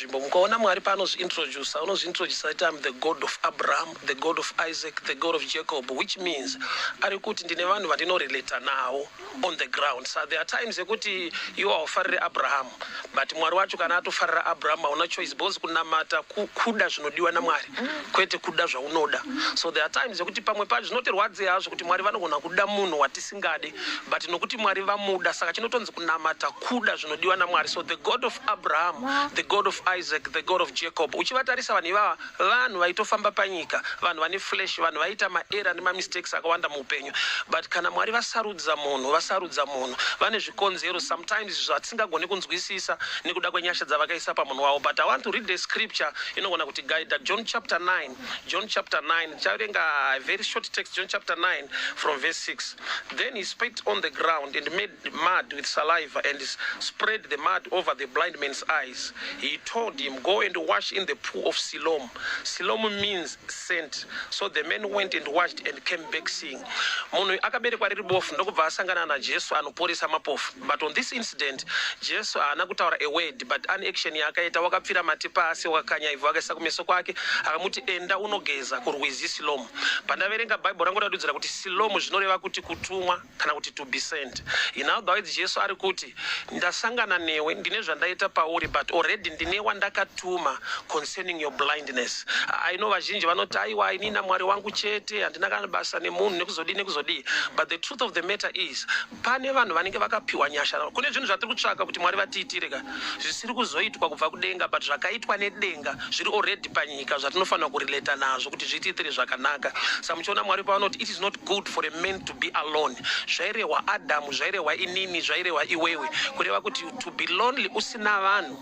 Nzvimbo mukaona Mwari paanozviintrodusa, unozviintrodusa ati, "Am the God of Abraham, the God of Isaac, the God of Jacob," which means ari kuti ndine vanhu vandinorelata navo on the ground. So there are times yekuti iwo haufariri Abraham, but Mwari wacho kana atofarira Abraham, hauna choice, because kunamata kuda zvinodiwa naMwari, kwete kuda zvaunoda. So there are times yekuti pamwe pacho zvinotirwadze hazvo kuti Mwari vanogona kuda munhu watisingade, but nokuti Mwari vamuda, saka chinotonzi kunamata kuda zvinodiwa naMwari. So the God of Abraham, the God of Isaac, the God of Jacob, uchivatarisa vanhu ivava, vanhu vaitofamba panyika, vanhu vane flesh, vanhu vaiita maerror nemamistakes akawanda muupenyu. But kana Mwari vasarudza munhu, vasarudza munhu vane zvikonzero, sometimes zvatisingagoni kunzwisisa nekuda kwenyasha dzavakaisa pamunhu wavo. But I want to read the scripture inogona kuti guide, John chapter 9. John chapter 9, tichaverenga a very short text, John chapter 9 from verse 6. "Then he spit on the ground and made mud with saliva and spread the mud over the blind man's eyes. He told him, 'Go and wash in the pool of Siloam.' Siloam means 'sent.' So the man went and washed and came back seeing." Munhu akaberekwa riri bofu, ndokubva asangana naJesu anoporesa mapofu. But on this incident, Jesu haana kutaura a word, but ane action yaakaita. Wakapfira mate pasi, wakakanya ivhu, akaisa kumeso kwake, akamuti, "Enda unogeza kurwizi Silomu." Pandaverenga Bhaibheri rangu, radudzira kuti Silomu zvinoreva kuti kutumwa kana kuti to be sent. In other words, Jesu ari kuti, "Ndasangana newe, ndine zvandaita pauri, but already ndine wandakatuma concerning your blindness." I know vazhinji vanoti, "Aiwa, inini naMwari wangu chete, handina kana basa nemunhu, nekuzodii nekuzodii." But the truth of the matter is, pane vanhu vanenge vakapiwa nyasha. Kune zvinhu zvatiri kutsvaka kuti Mwari vatiitire ka, zvisiri kuzoitwa kubva kudenga, but zvakaitwa nedenga zviri already panyika, zvatinofanira kurelata nazvo kuti zvitiitire zvakanaka. Saka muchiona Mwari pavanoti, "It is not good for a man to be alone," zvairehwa Adhamu, zvairehwa inini, zvairehwa iwewe, kureva kuti to be lonely usina vanhu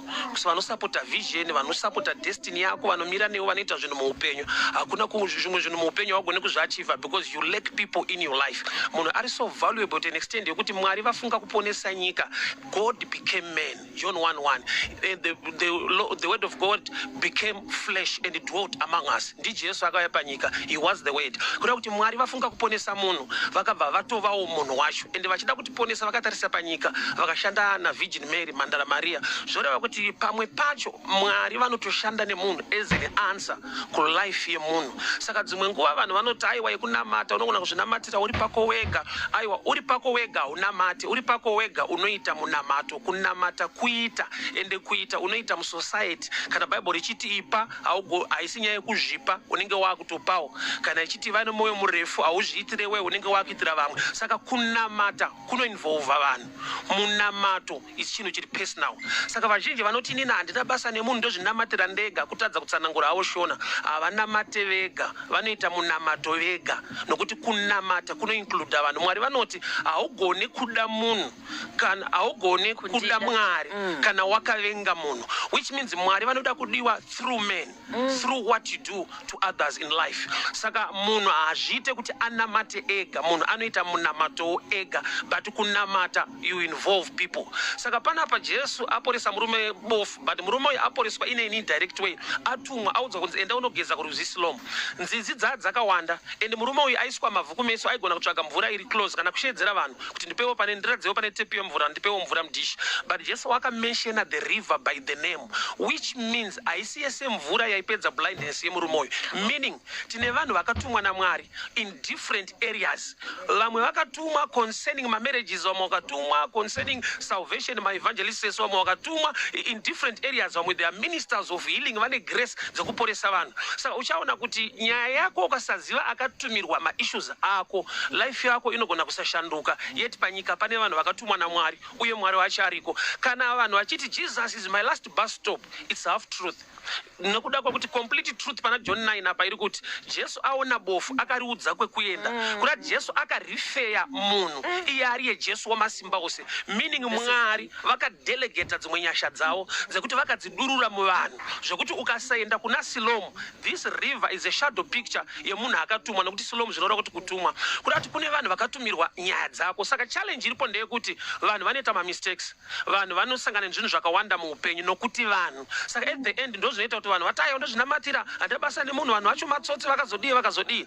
vanosapota vision, vanosapota destiny yako, vanomira newe, vanoita zvinhu muupenyu. Hakuna zvimwe zvinhu muupenyu haugoni kuzviachieva because you lack people in your life. Munhu ari so valuable to an extent yekuti Mwari vafunga kuponesa nyika, God became man. John 1:1, the word of God became flesh and dwelt among us. NdiJesu akauya panyika, he was the word. Kureva kuti Mwari vafunga kuponesa munhu, vakabva vatovawo munhu wacho, ende vachida kutiponesa vakatarisa panyika, vakashanda naVirgin Mary, Mhandara Maria. Zvoreva kuti pamwe pacho Mwari vanotoshanda nemunhu as an answer kulife yemunhu. Saka dzimwe nguva vanhu vanoti, "Aiwa, yekunamata unogona kuzvinamatira uri pako wega." Aiwa, uri pako wega haunamati. Uri pako wega unoita munamato. Kunamata kuita, ende kuita unoita musociety. Kana Bhaibheri richiti ipa, haisi nyaya yekuzvipa, unenge wakutopawo. Kana ichiti vane mwoyo murefu, hauzviitire wewe, unenge wakuitira vamwe. Saka kunamata kunoinvolva vanhu. Munamato isi chinhu chiri personal. Saka vazhinji vanoti, "Inini handina basa nemunhu, ndozvinamatira ndega." Kutadza kutsanangura havo Shona. Havanamate vega, vanoita munamato vega, nokuti kunamata kunoincluda vanhu. Mwari vanoti haugoni kuda munhu kana haugoni kuda Kundida. Mwari kana wakavenga munhu, which means Mwari vanoda kudiwa through men, through what you do to others in life. Saka munhu haazviite kuti anamate ega. Munhu anoita munamatowo ega, but kunamata you involve people. Saka panapa Jesu aporesa murume bofu, but murume uyu aporeswa in an indirect way. Atumwa, audzwa kunzi, "Enda unogeza kurwizi Silomu." Nzizi dzaa dzakawanda, and murume uyu aiswa mavhu kumeso, aigona kutsvaga mvura iri close kana kushedzera vanhu kuti, "Ndipewo pane, ndiradzewo pane tepi yemvura, ndipewo mvura mudhishi." But Jesu wakamentiona the river by the name, which means haisi yese mvura yaipedza blindness yemurume uyu. Meaning tine vanhu vakatumwa naMwari in different areas. Vamwe vakatumwa concerning mamarriages, vamwe vakatumwa concerning salvation, maevangelists, vamwe vakatumwa in different areas, vamwe they are ministers of healing, vane grace dzekuporesa vanhu. Saka uchaona kuti nyaya yako, ukasaziva akatumirwa maissues ako, life yako inogona kusashanduka. Yet panyika pane vanhu vakatumwa naMwari, uye Mwari wacho ariko. Kana vanhu vachiti, "Jesus is my last bus stop," it's half truth, nekuda kwekuti complete truth pana John 9 apa iri kuti Jesu aona bofu, akariudza kwekuenda. Kuda Jesu akarifeya munhu, iye ariye Jesu wamasimba ose, meaning Mwari vakadelegata dzimwe nyasha dzavo dzekuti vakadzidurura muvanhu, zvekuti ukasaenda kuna Silomu, this river is a shadow picture yemunhu akatumwa, nekuti Silomu zvinoreva kuti kutumwa. Kuda kuti kune vanhu vakatumirwa nyaya dzako. Saka challenge iripo ndeyekuti vanhu vanoita mamistakes, vanhu vanosangana nezvinhu zvakawanda muupenyu nokuti vanhu. Saka at the end ndo zvinoita kuti vanhu vati, "Aiwa, ndozvinamatira, handina basa nemunhu, vanhu vacho matsotsi, vakazodii, vakazodii."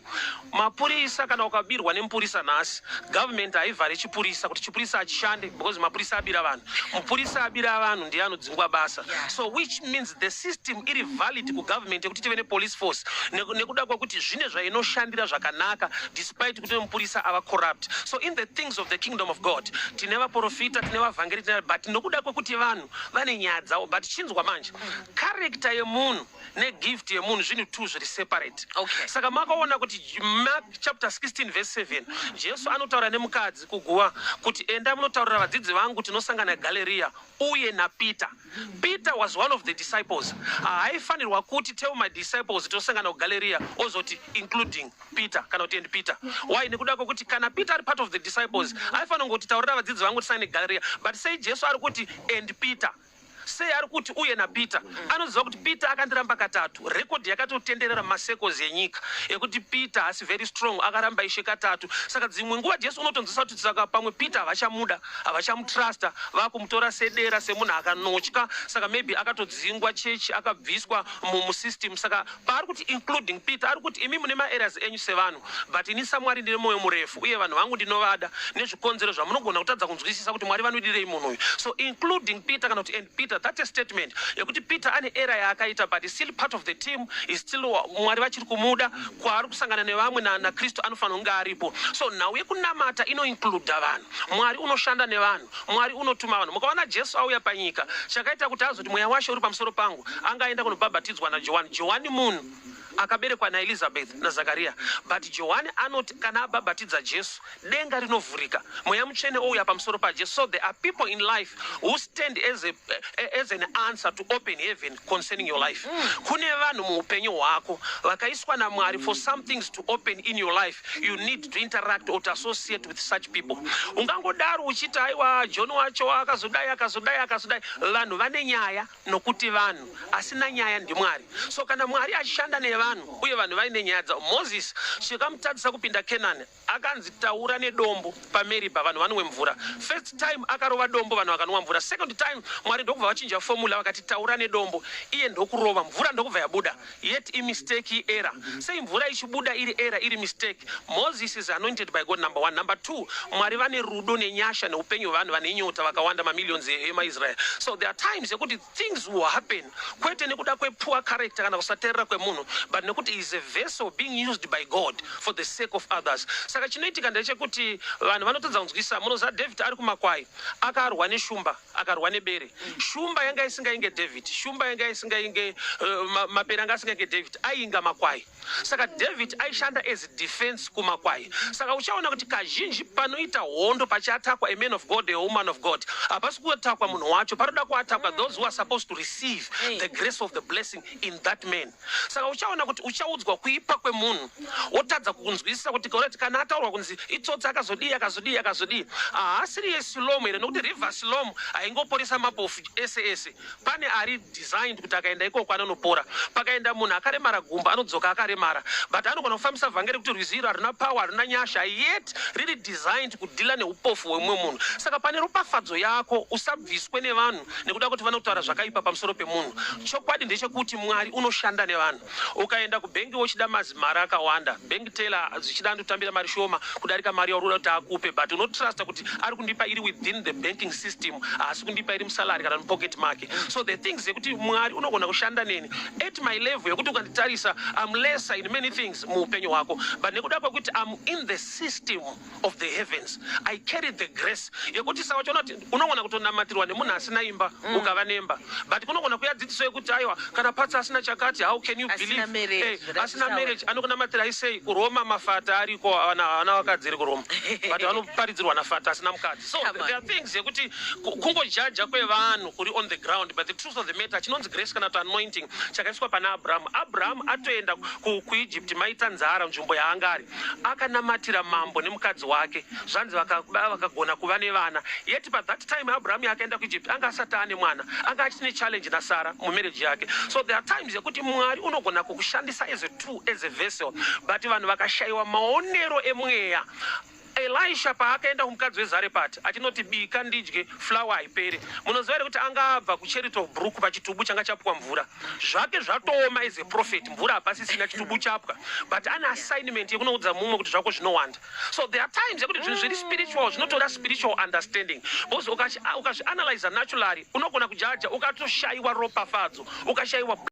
Mapurisa, kana ukabirwa nemupurisa nhasi, government haivhari chipurisa kuti chipurisa hachishande because mapurisa abira vanhu. Mupurisa abira vanhu ndiye anodzingwa basa. So which means the system iri valid kugovernment yekuti tive nepolice force, nekuda kwekuti zvine zvainoshandira zvakanaka, despite kuti mupurisa ava corrupt. So in the things of the kingdom of God, tine vaprofita, tine vavhangeri, tine, but nokuda kwekuti vanhu vane nyaya dzavo. But chinzwa manje, character yemunhu negift yemunhu zvinhu two zviri separate. Saka makaona kuti Mark chapter 16 verse 7, Jesu anotaura nemukadzi kuguva kuti, "Enda munotaurira vadzidzi vangu tinosangana Galileya uye naPeter." Peter was one of the disciples. Haaifanirwa kuti, "Tell my disciples tinosangana kuGalileya," ozoti, "including Peter," kana kuti "and Peter." Why? Nekuda kwekuti kana Peter ari part of the disciples, aifanira kungoti, "Taurira vadzidzi vangu tisangane Galileya." But sei Jesu ari kuti "and Peter"? Sei ari kuti "uye naPeter"? Anoziva kuti Peter akandiramba katatu. Record yakatotenderera mumasekos enyika ekuti Peter hasi very strong, akaramba Ishe katatu. Saka dzimwe nguva Jesu unotonzwisa kuti saka pamwe Peter havachamuda, havachamutrusta, vakumutora sedera, semunhu akanotya. Saka maybe akatodzingwa chechi, akabviswa musystem. Saka paari kuti "including Peter," ari kuti, "Imi mune maareas enyu sevanhu, but ini saMwari ndine mwoyo murefu, uye vanhu vangu ndinovada nezvikonzero zvamunogona kutadza kunzwisisa kuti Mwari vanodirei munhu uyu." So "including Peter" kana kuti "and Peter," that a statement yekuti Peter ane error yaakaita, but is still part of the team, is still, Mwari vachiri kumuda. Kwaari kusangana nevamwe naKristu anofanira kunge aripo. So nhau yekunamata inoincluda vanhu. Mwari unoshanda nevanhu, Mwari unotuma vanhu. Mukaona Jesu auya panyika, chakaita kuti azoti, "Mweya waShe uri pamusoro pangu," angaenda kunobhabhatidzwa naJohani. Johani munhu akaberekwa naElizabeth naZakariya, but Johani anoti kana abhabhatidza Jesu, denga rinovhurika, Mweya Mutsvene ouya pamusoro paJesu. So there are people in life who stand as an answer to open heaven concerning your life. Kune vanhu muupenyu hwako vakaiswa naMwari for some things to open in your life. You need to interact or to associate with such people. Ungangodaro uchiti, "Aiwa, John wacho akazodai, akazodai, akazodai." Vanhu vane nyaya, nokuti vanhu asina nyaya ndiMwari. So kana Mwari achishanda nevanhu uye vanhu vaine nyaya dzavo, Moses chikamutadzisa kupinda Kenani, akanzi, "Taura nedombo paMeribha, vanhu vanwe mvura." First time akarova dombo, vanhu vakanwa mvura. Second time Mwari ndokubva vachinja formula, vakati, "Taura nedombo." Iye ndokurova, mvura ndokubva yabuda. Yet imistake, ierror. Sei mvura ichibuda iri error, iri mistake? Moses is anointed by God, number one. Number two, Mwari vane rudo nenyasha neupenyu hwevanhu vane nyota vakawanda, mamillions emaIsrael. So there are times yekuti things will happen, kwete nekuda kwepoor character kana kusateerera kwemunhu, but nekuti is a vessel being used by God for the sake of others. Saka chinoitika ndechekuti vanhu vanotadza kunzwisa. Munoziva, David ari kumakwai akarwa neshumba, akarwa nebere. Shumba yanga isingainge David, shumba yanga isingainge, mapere anga asingainge David, ainga makwai. Saka David aishanda as defense kumakwai. Saka uchaona kuti kazhinji panoita hondo, pachiatakwa a man of God, a woman of God, hapasi kuatakwa munhu wacho, paroda kuatakwa those who are supposed to receive the grace of the blessing in that man. Saka uchaona kuti uchaudzwa kuipa kwemunhu, wotadza kunzwisisa kuti kuti kana ataurwa kunzi itsotsi, akazodii, akazodii, akazodii, haasiri yeSiloam here? Nokuti River Siloam haingoporesa mapofu ese ese. Pane ari designed kuti akaenda ikoko anonopora. Pakaenda munhu akaremara gumbo, anodzoka akaremara, but anogona kufambisa vhangeri kuti rwizi iro haruna power, haruna nyasha, yet riri designed kudeala neupofu hwemumwe munhu. Saka pane ropafadzo yako, usabviswe nevanhu nekuda kuti vanotaura zvakaipa pamusoro pemunhu. Chokwadi ndechekuti Mwari unoshanda nevanhu. Ukaenda kubhengi uchida mazimari akawanda, bank teller zvichida andotambira mari shoma kudarika mari yauri kuda kuti akupe, but unotrusta kuti ari kundipa iri within the banking system, haasi kundipa iri musalary kana mupocket make. So the things yekuti Mwari unogona kushanda neni at my level yekuti ukanditarisa, am lesser in many things muupenyu hwako, but nekuda kwekuti am in the system of the heavens, I carry the grace yekuti, saka uchiona kuti unogona kutonamatirwa nemunhu asina imba, ukava nemba, but kunogona kuya dzidziso yekuti, "Aiwa, kana patsi asina chakati, how can you Asina believe?" marriage, Asina zvakataura. marriage, anokunamatirai sei? KuRoma mafata ariko, vana vakadzi iri kuRoma, but vanoparidzirwa nafata asina mukadzi. So Come on. there are things yekuti kungojaja kwevanhu kuri on the ground, but the truth of the matter, chinonzi grace kana kuti anointing chakaiswa pana Abrahamu. Abrahamu atoenda kuEgypt, maita nzara nzvimbo yaanga ari, akanamatira mambo nemukadzi wake. Zvanzi vakagona kuva nevana. Yet pathat time Abrahamu yakaenda kuEgypt, anga asati ane mwana, anga achine challenge naSara mumarriage yake. So there are times yekuti Mwari unogona kukushandisa as a tool, as a vessel, but vanhu vakashayiwa maonero emweya. Elisha paakaenda kumukadzi weZarepati achinoti, "Bika ndidye, flour haipere," munoziva here kuti anga abva kuCherith Brook, pachitubu changa chapwa mvura, zvake zvatooma as a prophet, mvura hapasisina, chitubu chapwa, but ane assignment yekunoudza mumwe kuti zvako zvinowanda. So there are times yekuti zvinhu zviri spiritual zvinotoda spiritual understanding, because ukazvianalyza naturally unogona kujaja ukatoshayiwa ropafadzo, ukashayiwa.